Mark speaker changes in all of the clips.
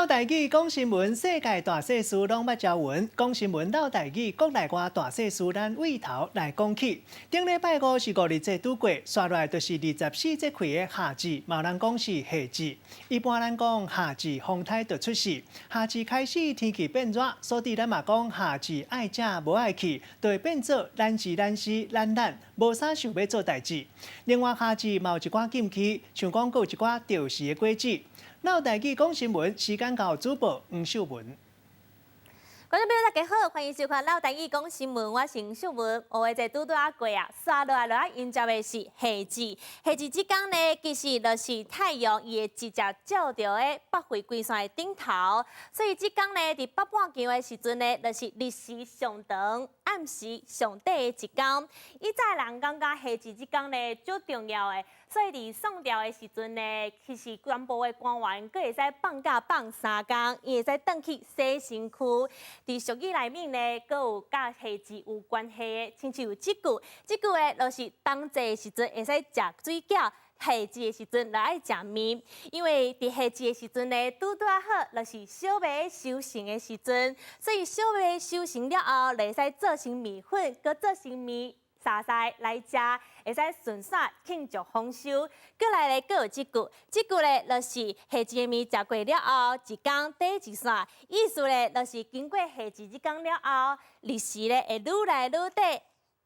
Speaker 1: 台語講新聞，世界大細事攏捌朝聞。講新聞嘮台語，國內外大細事，咱對頭來講起。頂禮拜五是五日節拄過，紲落來就是24節氣的夏至，嘛有人講是夏至。一般咱講夏至風颱就出世，夏至開始天氣變熱，所以咱嘛講夏至愛食無愛去，就會變做懶時懶時懶懶，無啥想欲做代誌。另外夏至嘛有一寡禁忌，像講閣有一寡著時的果子。嘮台語講新聞，時間交予主播黃秀文。
Speaker 2: 觀眾朋友大家好，歡迎收看《嘮台語講新聞》，我是黃秀文。五月節拄拄仔過啊，紲落來落來迎接的是夏至。夏至這工呢，其實就是太陽伊會直接照著的北迴歸線的頂頭，所以這工呢，佇北半球的時陣呢，就是日時上長、暗時上短的一工。以早人感覺夏至這工呢，足重要的，所以佇宋朝的時陣呢，其實全部的官員閣會使放假放3工，伊會使轉去洗身軀。佇俗語內面呢，閣有佮夏至有關係的，親像這句，這句話就是冬至的時陣會使食水餃，夏至的時陣就愛食麵，因為佇夏至的時陣呢，拄拄仔好，就是小麥收成的時陣，所以小麥收成了後，就會使做成麵粉，閣做成麵。沙沙來食，會使順紲慶祝豐收。閣來咧，閣有這句，這句咧就是夏至的麵食過了後，一工短一線，意思咧就是經過夏至這工了後，日時咧會愈來愈短，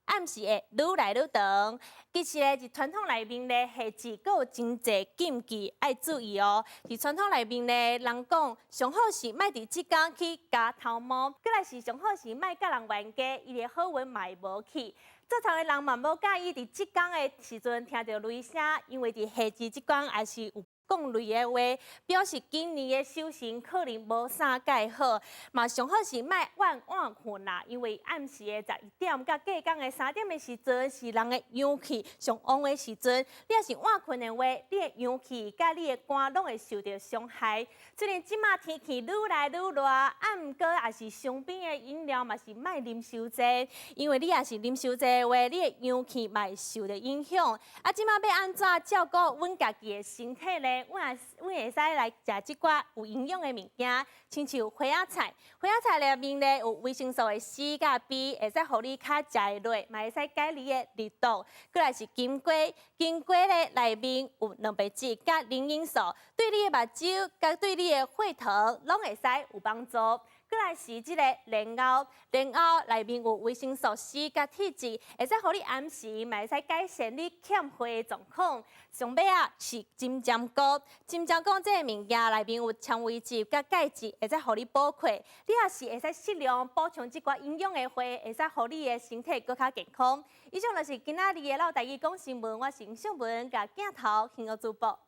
Speaker 2: 暗時會愈來愈長。其實咧，佇傳統內面咧，夏至閣有真濟禁忌愛注意哦。佇傳統內面咧，人講上好是莫佇這工去咬頭毛，閣來是上好是莫佮人冤家，伊的好運嘛會無去。做田的人嘛無佮意佇這工的時陣聽著雷聲，因為佇夏至這工也是有降雷的話，表示今年的收成可能無啥蓋好。嘛上好是莫晚晚睏啦，因為暗時的11點佮隔工的3點的時陣是人的陽氣上旺的時陣。你若是晚睏的話，你的陽氣佮你的肝攏會受著傷害。雖然這馬天氣愈來愈熱，啊，毋過也是傷冰的飲料嘛是莫啉傷濟，因為你若是啉傷濟的話，你的陽氣嘛會受著影響。啊，這馬欲按怎照顧阮家己的身體呢？阮也阮會使來食這寡有營養的物件，親像花仔菜。花仔菜內面呢有維生素的 C 佮 B，會使予你較食會落，嘛會使解你的熱毒。閣來是金瓜，金瓜咧內面有蛋白質佮磷纓素，對你的目睭佮對你的血糖攏會使有幫助。閣來是這個蓮藕，蓮藕內面有維生素 C 佮鐵質，會使予你暗時，嘛會使改善你欠血的狀況。上尾仔是金針菇，金針菇這個物件內面有纖維質佮鈣質，會使予你補血。你若是會使適量補充這寡營養的話，會使予你的身體閣較健康。以上就是今仔日的嘮台語講新聞，我是黃秀文，共鏡頭還予主播。